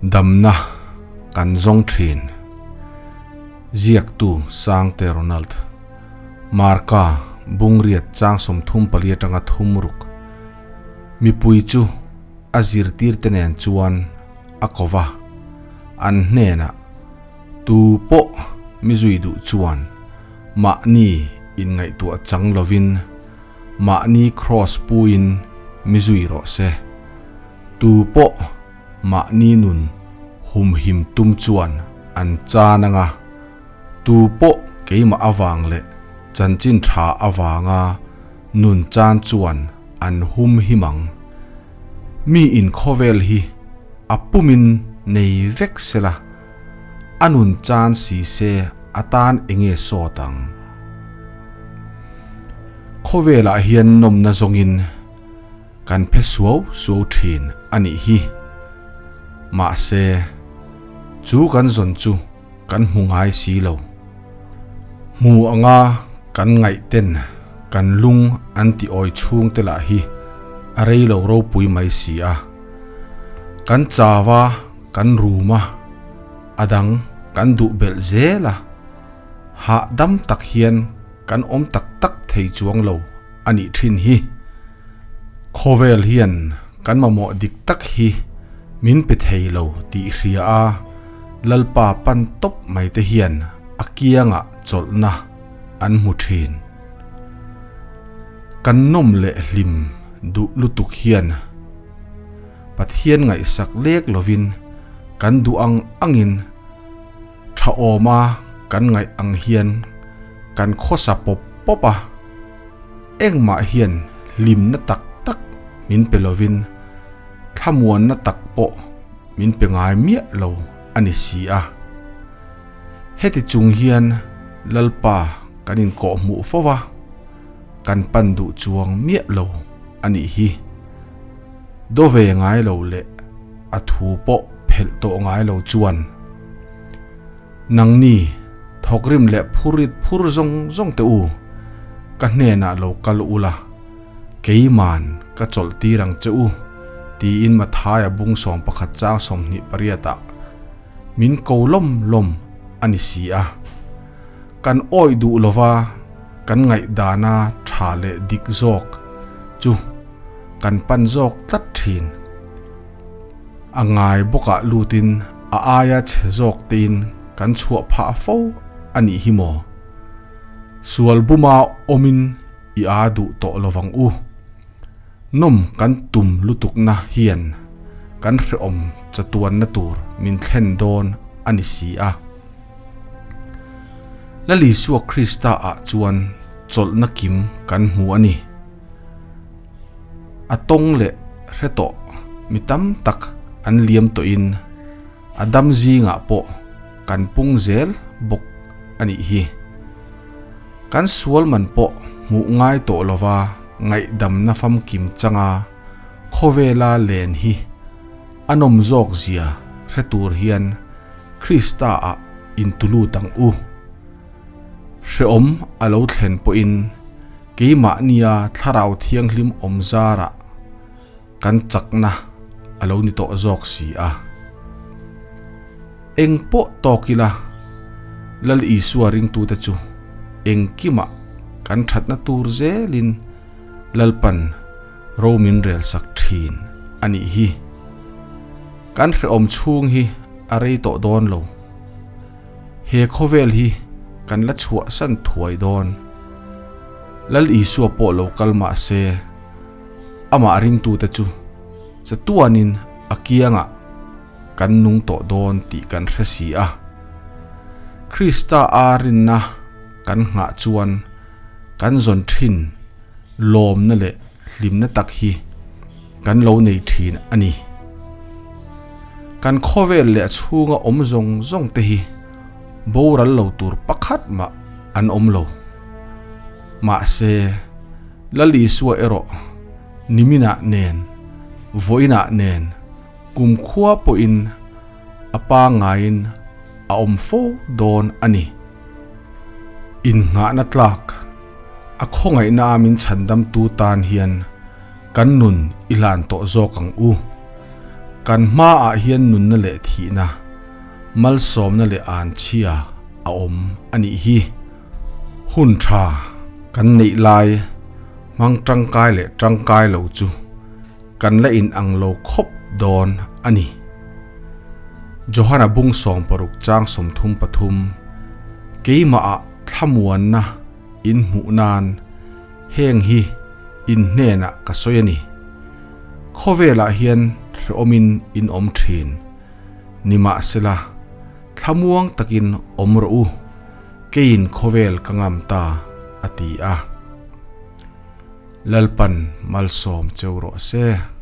Damna kan zawng thin. Ziaktu Sangte Ronald. Marka Bungriat chang 34 atanga 36. Mipui chu a zirtirte nen chuan a ko va, an hnenah, Tu pawh mi zui duh chuan mahni inngaihtuah chang lovin mahni kraws puiin mi zui rawh se. Tu pawh mahni nun humhim tum chuan an chan anga, tu pawh keimah avang leh chanchin tha avanga nun chan chuan an humhim ang. Mi in khawvel hi a pumin nei vek sela, a nun chan si se atan enge sawt ang? Khawvelah hian nawmna zawngin kan phe suau suau thin a nih hi. Mahse, chu kan zawn chu kan hmu ngai si lo. Hmu anga kan ngaih ten kan lung an ti awi chhung te lah hi a rei lo ropui mai si a. Kan chau a, kan rum a, a dang kan duh belh zel a, hahdam tak hian kan awm tak tak thei chuang lo a nih thin hi. Khawvel hian kan mamawh dik tak hi min pe thei lo tih hria a, Lalpa pan tawp mai te hian a kiangah chawlhna an hmu thin. Kan nawm leh hlim duh lutuk hian Pathian ngaihsak lek lovin kan duh ang angin tha awma kan ngaih ang hian kan khawsa pawp pawp a, engmah hian hlimna tak tak min pe lovin thlamuanna tak pawh min pe ngai miah lo a ni si a. Heti chung hian Lalpa kan inkawhhmuh fo va, kan pan duh chuang miah lo a nih hi. Do ve ngai lo leh a thu pawh phelh tawh ngai lo chuan nangni thawkrim leh phurit phur zawng zawng teh u, ka hnenah lo kal ula, keiman ka chawlh tir ang che u, tiin Mathaia bung 11 chang 28 ah min ko lawm lawm a ni si a. Kan awih duh lova kan ngaihdana tha leh dik zawk chu kan pan zawk tlat thin. A ngai bawkah lutin a aia chhe zawk tein kan chhuah phah fo a nih hi maw? Sual buma awmin i a duh tawh lovang u. Nawm kan tum lutukna hian kan hrehawm chatuanna tur min thlen dawn a ni si a. Lal Isua Krista ah chuan chawlhna kim kan hmu a ni. A tawng leh hre tawh mi tam tak an liam tawhin a dam zingah pawh kan pung zel bawk a nih hi. Kan sual man pawh hmuh ngai tawh lova ngaihdamna famkim changa khawvela len hi a nawm zawk zia hre tur hian Krista ah intulut ang u. Hrehawm a lo thlen pawhin keimahnia Thlarau Thianghlim awm zarah kan chakna a lo ni tawh zawk si a. Eng pawh tawk ila, Lal Isua ringtute chu engkimah kan thatna tur zelin Lalpan ro min relsak thin a nih hi. Kan hrehawm chhung hi a rei tawh dawn lo. He khawvel hi kan la chhuahsan thuai dawn. Lal Isua pawh lo kal mah se, amah ringtute chu chatuanin a kiangah kan nung tawh dawn tih kan hre si a. Krista a rinna kan nghah chuan kan zawn thin lawmna leh hlimna tak hi kan lo nei thin a ni. Kan khawvel leh a chhunga awm zawng zawng te hi boral lo tur pakhat mah an awm lo. Mahse, Lal Isua erawh niminah nen, vawiinah nen, kumkhua pawhin a pangaiin a awm fo dawn a ni. Innghahna tlak a khawngaihna a min chhandamtu tan hian kan nun i hlan tawh zawk ang u. Kan hmaah hian nunna leh thihna, malsawmna leh anchhia a awm a nih hi. Hun tha kan neih lai hmang tangkai leh tangkai lo chu kan la in ang lo khawp dawn a ni. Johana bung 60 chang 33, Keimahah thlamuanna in hmuh nan heng hi in hnenah ka sawi a ni. Khawvelah hian hrehawmin in awm thin. Nimahsela, thlamuang takin awm rawh u, keiin khawvel ka ngam ta, a ti a. Lalpan malsawm cheu rawh se.